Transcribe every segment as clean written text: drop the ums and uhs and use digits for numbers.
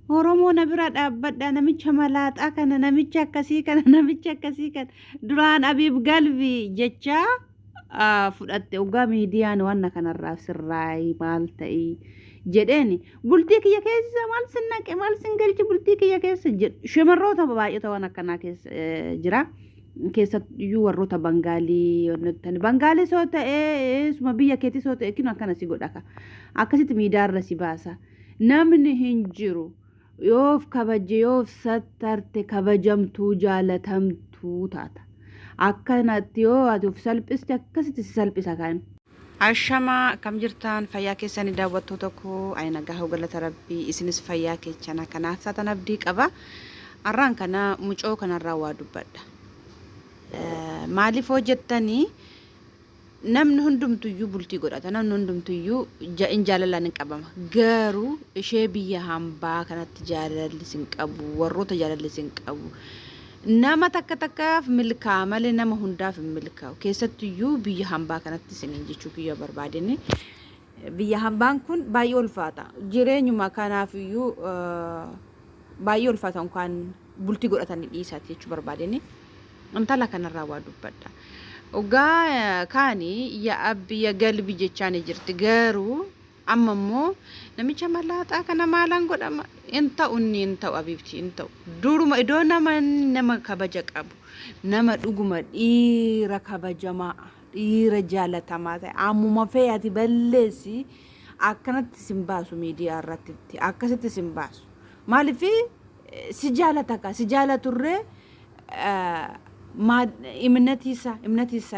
Oromoo na bira dhaabbadha, namicha malaaxaa kana, namicha akkasii kana, namicha akkasii kana duraan Abiib Galbi jechaa fudhatte. Oggaa miidiyaan waan kanarraa sirraayi maal ta'i jedheeni, bultii kiyya keessa maal sin naqe, maal sin galche bultii kiyya keessa jedhu. Shamarroota baay'eetu waan akkanaa keessa jira. Keessattuyyuu warroota Bangaalii, Bangaalii soo ta'ee suma biyya keetii soo ta'e kinu akkana si godha, akkasitti miidiyaarra si baasa. Namni hin jiru. Yoof kabaje, yoof sattarte, kabajamtuu jaalatamtuu taata. Akkanatti yoo ati of salphiste, akkasitti si salphisa kan. Ashamaa, akkam jirtan? Fayyaa keessanii daawwattoota koo? Ani nagaa, galata Rabbii. Isinis fayyaa keechana kanaaf taatan abdii qaba. Har'aan kana mucoo kanarraa waa dubbadha. Maaliif hojjettanii? Namni hundumtuyyuu bultii godhata, namni hundumtuyyuu in jaalalaan hin qabama. Garuu ishee biyya hambaa kanatti jaalalli sin qabu, warroota jaalalli sin qabu, nama takka takkaaf milkaa'a malee nama hundaaf hin milkaa'u. Keessattuyyuu biyya hambaa kanatti isiniin jechuu kiyya barbaadini. Biyya hambaan kun baay'ee ulfaata jireenyuma, kanaafiyyuu baay'ee ulfaata yookaan bultii godhatanii dhiisaati jechuu barbaadini. Intala kanarraa waa dubbadha. Ogaa kaani ya abbi ya galbi jechaani jirti. Garuu amma immoo namicha malaaxaa kana maalaan godhama? Hin ta'u, inni hin ta'u, abiibti, hin ta'u. Duruma iddoo nama kabaja qabu, nama dhuguma dhiira kabajamaa, dhiira jaalatamaa ta'e, ammuma fee ati balleessi, akkanatti sin baasu, miidiyaa irratti akkasitti sin baasu. Maaliif? Si jaalata ka si jaalaturree imnatiisa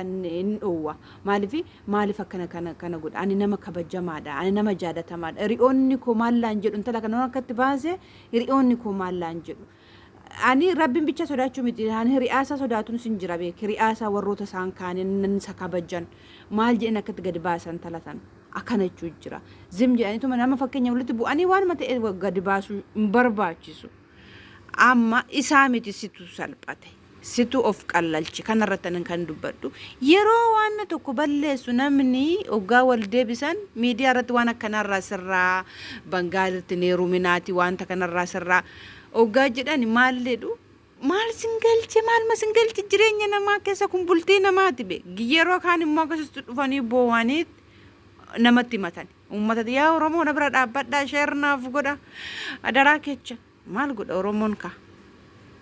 hin dhoowwa. Maaliif? Maaliif akkana kana godha? Ani nama kabajamaadha, ani nama jaalatamaadha, hiriyoonni koo maallaan jedhu? Intala kana akkatti baase, hiriyoonni koo maallaan jedhu? Ani Rabbiin bicha sodaachuu miti, ani hiriyaasaa sodaatuun sin jira, beek. Hiriyaasaa warroota isaan kaaniin isa kabajan maal jedhan akkatti gadi baasan intala tana? Akkana jechuu jira. Zim jedhaniituma nama fakkeenya walitti bu'anii waanuma ta'e gadi baasuu hin barbaachisu. Amma isaa miti, situ salphate, situ of qallalche. Kanarratti anin kan dubbadhu, yeroo waan tokko balleessu namni oggaa wal deebisan miidiyaa irratti waan akkanarraa sirraa, Bangaalitti neeruminaati, wanta kanarraa sirraa oggaa jedhan maal jedhu? Maal sin galche? Maaluma sin galche jireenya namaa keessa? Kun bultii namaati be. Yeroo kaan immoo akkasitti dhufanii boo'anii namatti himatan uummata. Yaa Oromoo, na bira dhaabbadhaa, share naaf godha adaraa kecha. Maal godha Oromoon? Ka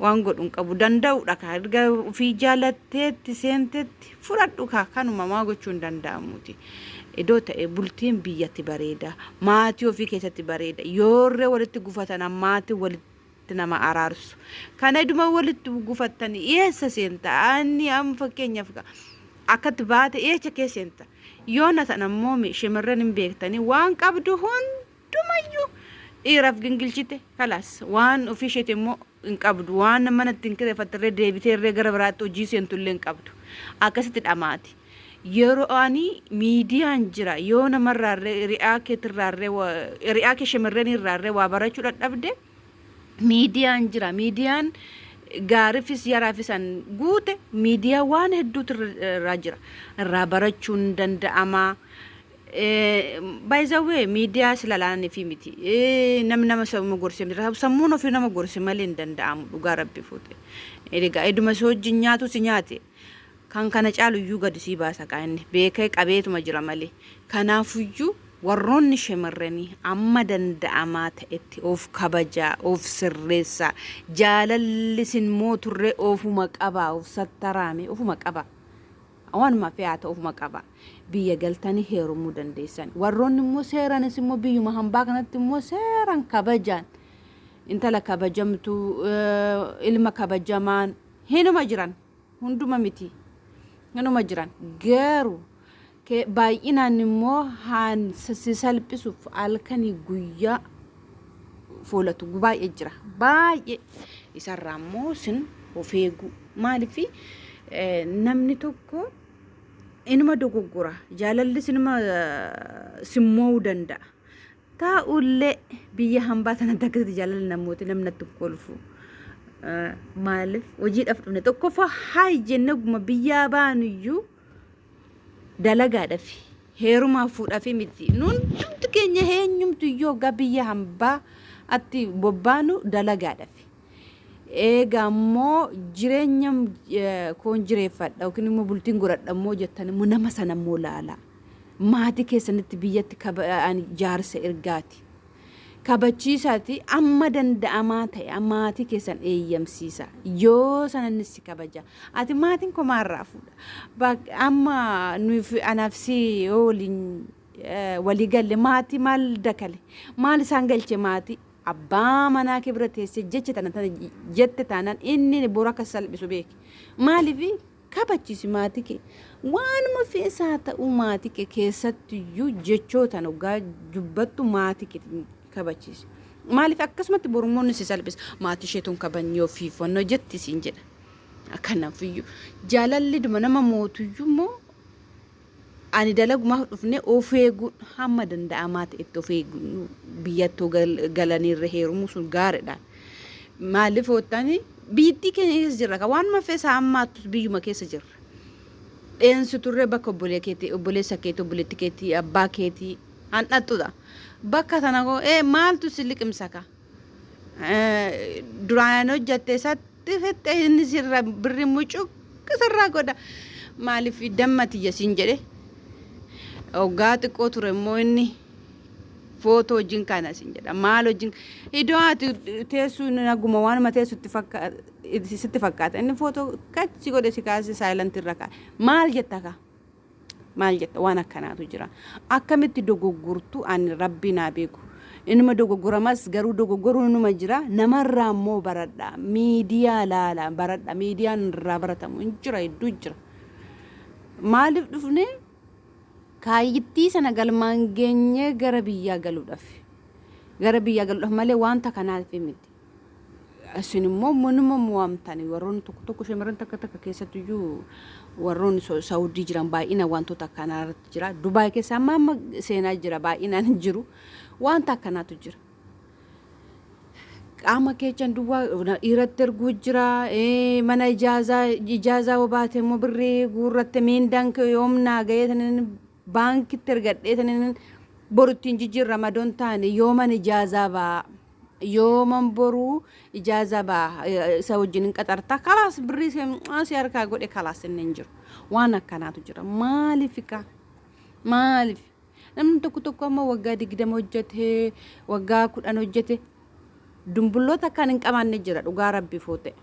waan godhu hin qabu. Danda'uudha ka erga ofii jaalatteetti seentetti fudhadhu ka kanuma maa gochuu hin danda'amuuti. Iddoo ta'e bultiin biyyatti bareeda, maatii ofii keessatti bareeda. Yoorree walitti gufatan, maatii walitti nama araarsu. Kana iduma walitti gufattan eessa seenta? Ani amma fakkeenyaaf akkatti baate eecha kee seenta? Yoona tan ammoo shamarran hin beektanii, waan qabdu hundumayyuu dhiiraaf gingilchite, kalaas waan ofii isheeti immoo hin qabdu. Waan mana ittiin kireeffattirree deebitee irree gara biraatti hojii seentu illee hin qabdu. Akkasitti dhamaati. Yeroo ani miidiyaan jira, yoo namarraarree, hiriyaa keetirraarree, hiriyaa kee shamarran irraarree waa barachuu dadhabde, miidiyaan jira. Miidiyaan gaariifis yaraafis an guute, miidiyaa waan hedduutu irraa jira, irraa barachuun danda'ama. By the way, miidiyaa sila laananii miti, namni nama sammuu gorse miti, sammuun ofii nama gorse malee hin danda'amu. Dhugaa Rabbi fuute, egaa eduma si wajjin nyaatu si nyaate, kan kana caalu iyyuu gadi sii baasa. Kaa inni beekee qabeetuma jira malee. Kanaafuyyuu warroonni shamarranii amma danda'amaa ta'etti of kabajaa, of sirreessaa. Jaalalli sin mooturree ofuma qabaa, of sattaraame, ofuma qabaa, waanuma fe'aa ta'u ofuma qabaa. Biyya galtanii heerumuu dandeessan. Warroonni immoo seeranis immoo biyyuma hambaa kanatti immoo seeran kabajaan intala kabajamtuu, ilma kabajamaan hinuma jiran. Hunduma miti, hinuma jiran. Garuu baay'inaan immoo haan si salphisuuf halkanii guyyaa foolatu baay'ee jira. Baay'ee isarraa immoo sin of eeguu. Maaliif? Namni tokko inuma dogoggora, jaalallis inuma simmo'uu danda'a. Taa'ullee biyya hambaa sanatti akkasitti jaalala namooti namni natti kolfu. Maaliif? Hojiidhaaf dhufne. Tokkoffaa haay jennee guma biyyaa baanuyyuu dalagaadhaaf, heerumaaf, fuudhaaf miti. Hundumti keenya eenyumtu iyyuu hoggaa biyya hambaa atti bobbaanu dalagaadhaaf. Egaa immoo jireenya koon jireeffadha yookiin immoo bultiin godhadha immoo jettan immoo nama sana immoo laala. Maatii keessanitti biyyatti jaarsa ergaati. Kabachiisaati amma danda'amaa ta'e maatii keessan eeyyamsiisa. Yoo sana inni si kabaja. Ati maatiin koo maarraa fuudha. Amma nuuf anaaf si yoo waliin walii galle maatii maal dakale, maal isaan galche? Maatii abbaa manaa kee bira teessee jecha tana tana jette taanaan inni boru akka salphisu beeki. Maaliif kabachiisi maatii kee? Waanuma feesaa ta'uu maatii kee keessattiyyuu jechootaan hoggaa dubbattu maatii kee kabachiisi. Maaliif akkasumatti borummoonni si salphisa. Maatii isheetuun kabanyoo fiifannoo jetti siin jedha. Kanaafiyyuu jaalalli duma nama mootuyyuu immoo ani dalagumaaf dhufnee of eeguun hamma danda'amaa ta'etti of eeguun biyyatti galaniirra heerumuu sun gaariidha. Maaliif hoottani biyyattii keenya keessa jirra ka waanuma feesaa ammaattus biyyuma keessa jirra. Dheensi turre bakka obbolee keetii, obboleessa keetii, obboleetti keetii, abbaa keetii handhattudha. Bakka sana koo maaltu si liqimsa ka? Duraan hojjatte isatti fixxe, inni sirra birri mucuq sirraa godha. Maaliif damma tiyya siin jedhe. Hoggaa xiqqoo ture immoo inni footoo wajjin kana siin jedha. Maal wajjin iddoo ati teessuu naguma waanuma teessu sitti fakkaata. Inni footoo kachi godhe si kaase silent irra kaa'e. Maal jetta kaa? Maal jetta? Waan akkanaatu jira. Akkamitti dogoggortu ani rabbi naa beeku. Inuma dogoggoramas, garuu dogoggoruun inuma jira. Namarraa immoo baradha. Miidiyaa laala baradha. Miidiyaan irraa baratamu hin jira, hedduu jira. Maaliif dhufne? Kaayyittii sana galmaan geenyee gara biyyaa galuudhaaf. Gara biyyaa galuudhaaf malee wanta kanaaf miti. Isin immoo manuma mo'amtani warroonni tokko tokko, shamarran takka takka keessattiyyuu warroonni Saawudii jiran baay'ina wantoota akkanaa irratti jira. Dubaay keessa amma amma seenaa jira, baay'inaan hin jiru. Wanta akkanaatu jira. Qaama keechan duwwaa dhiiratti erguu jira. Mana ijaazaa ijaazaa baate immoo birrii guurratte, miindaan kee yoomnaa ga'ee taniin baankitti ergadhee taniin boru ittiin jijjiirrama doon taane, yooman ijaazaa ba'a. Yooman boruu ijaazaa ba'a, isa wajjin hin qaxarta, kalaas birrii si harkaa godhe, kalaas inni hin jiru. Waan akkanaatu jira. Maaliif kaa? Maaliif? Namni tokko tokko amma waggaa 20 hojjete, waggaa 10 hojjete, dumbulloota akkaan hin qabaanne jira dhugaa rabbi fuute.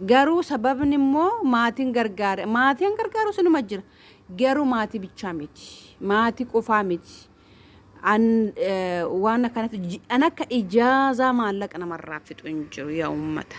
Garuu sababni immoo maatiin gargaare, maatiin gargaaru sinuma jira. Garuu maatii bichaa miti. Maatii qofaa miti. An waan akkanatti an akka ijaazaa maallaqa namarraa fixu hin jiru yaa uummata.